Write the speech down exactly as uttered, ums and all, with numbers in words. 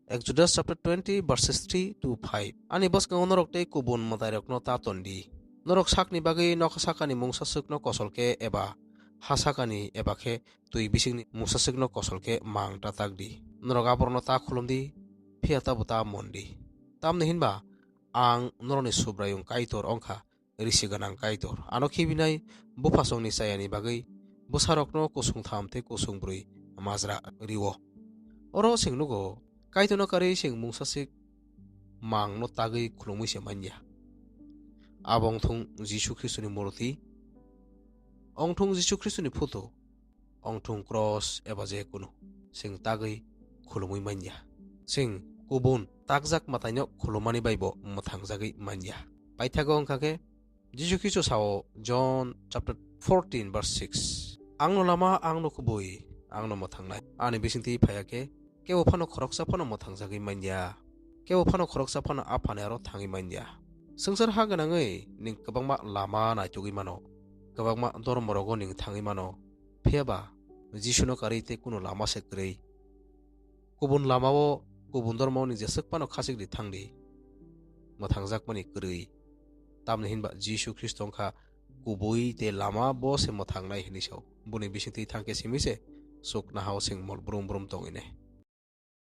Exodus chapter twenty, verses three to five. Ani bwskango norok tei kubun mwtairokno ta ton di. Norok sakni bagwi nokha sakani mungsa swkno kosol khe eba ha sakani eba khe twi bisingni mungsa swkno kosol khe mang ta tak di. Norok aborokno ta khulum di, phiya tabo ta mon di. Tamni hinba ang norokni Subraiyung Kaitor wng kha, risi gwnang Kaitor. Ano khibinai buphasongni chayani bagwi bwsarokno kusung tham tei kusung brwi majra rio. Oro chwng nugo, Kaitorno karwi chwng mungsaswk mangno tagwi khulumwi se manya. Abo wngthung Jisu Khristoni murti, wngthung Jisu Khristoni photo, wngthung cross eba je kunu, chwng tagwi khulumwi manya. Chwng kubun takjak mwtaino khulumani bai bo mwthangjagwi manya. Paithago wngkha khe Jisu Khristo sao John chapter fourteen verse six, "Angno lama, angno kubui, angno mwthangnai. Ani bisingtwi phaiya khe kebo phano khoroksa phano mwthangjagwi manya. Kebo phano khoroksa phano Aphani aro thangwi manya." Swngchar ha gwnangwi ning kwbangma lama naitugwi mano, kwbangma dormorogo ning thangwi mano, phiya ba Jisuno karwi tei kunu lama se kwrwi. Kubun lamao, kubun dormao ning jeswk phano khachik di thang di, mwthangjakmani kwrwi. Tamni hinba Jisu Khristo wngkha kubui tei lama, bo se mwthangnai hinwi sao. Boni bisingtwi thangkhe simi se chuknohao chwng mol brum brum tongwi nai.